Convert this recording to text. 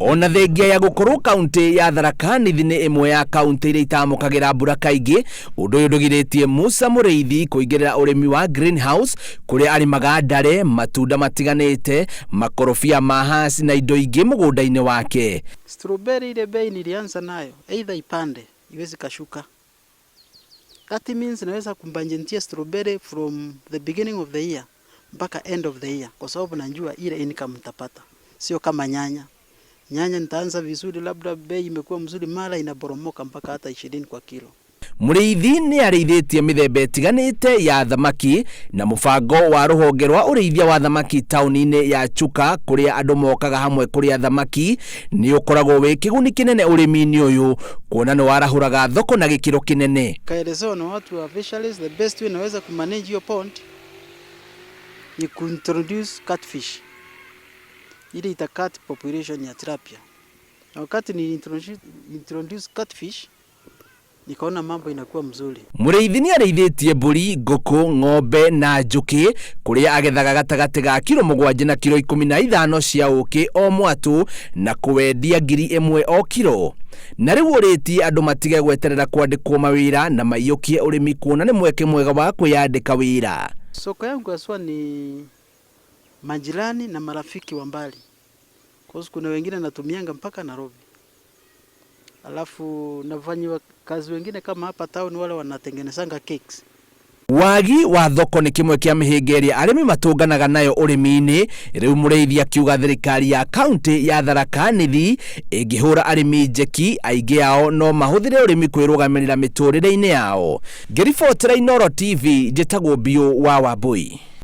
Ona thengia ya gũkorwo kaunti ya Tharaka Nithi nĩ ĩmwe ya kaunti iria itamũkagĩra mbura kaingĩ, ũndũ ũyũ ndũgirĩtie Musa Mũrĩithi kũingĩrĩra ũrĩmi wa greenhouse kũrĩa arĩmaga ndare, matunda matiganĩte, makorobia ma haci na indo ingĩ mũgũnda-inĩ wake. Strawberry ile bei nilianza nayo, either ipande, iwezi kashuka. That means naweza kubudgetia strawberry from the beginning of the year mpaka end of the year, kwa sababu najua ile income nitapata, sio kama nyanya. Nyanya nitaanza vizuri, labda bei imekuwa mzuri, mara inaporomoka mpaka hata 20 kwa kilo. Mũrĩithi nĩ arĩithĩtie mĩthemba ĩtiganĩte ya thamaki na mũbango wa rũhonge rwa ũrĩithia wa thamaki taũni-inĩ ya Chuka, kũrĩa andũ mokaga hamwe kũrĩa thamaki, nĩ ũkoragwo wĩ kĩguni kĩnene ũrĩmi-inĩ ũyũ, kuona nĩ warahũraga thoko na gĩkĩro kĩnene. Kaelezewa na watu wa fisheries, the best way naweza kumanage hiyo pond ni kuintroduce catfish ili ita cut population ya tilapia. Na wakati ni introduce catfish, nikaona mambo inakuwa mzuri. Mũrĩithi nĩ arĩithĩtie mbũri, ngũkũ, ng'ombe na njũkĩ, kũrĩa agethaga gatagatĩ ga kiro 7 na kiro 15 cia ũkĩ o mwatũ na kũwendia 1000 o kiro. Na rĩu ũrĩtie andũ matige gweterera kwandĩkwo mawĩra na maiyũkie ũrĩmi, kuona nĩ mweke mwega wa kwĩyandĩka wĩra. Soko yangu haswa ni majirani na marafiki wa mbali. Kwa kuna wengine natumianga mpaka Nairobi. Alafu nafanyiwa kazi wengine kama hapa town, wale wanatengenezanga cakes. Wagi wa thoko nĩ kĩmwe kĩa mĩhĩnga ĩrĩa arĩmi matũnganaga nayo ũrĩmi-inĩ. Rĩu mũrĩithi akiuga thirikari ya kaunti ya Tharaka Nithi ĩngĩhũra arĩmi njeki, aingĩ ao no mahũthĩre ũrĩmi kwĩrũgamĩrĩra mĩtũrĩre-inĩ yao. Ngĩribotera Inooro TV, njĩtagwo Biũ wa Wambui.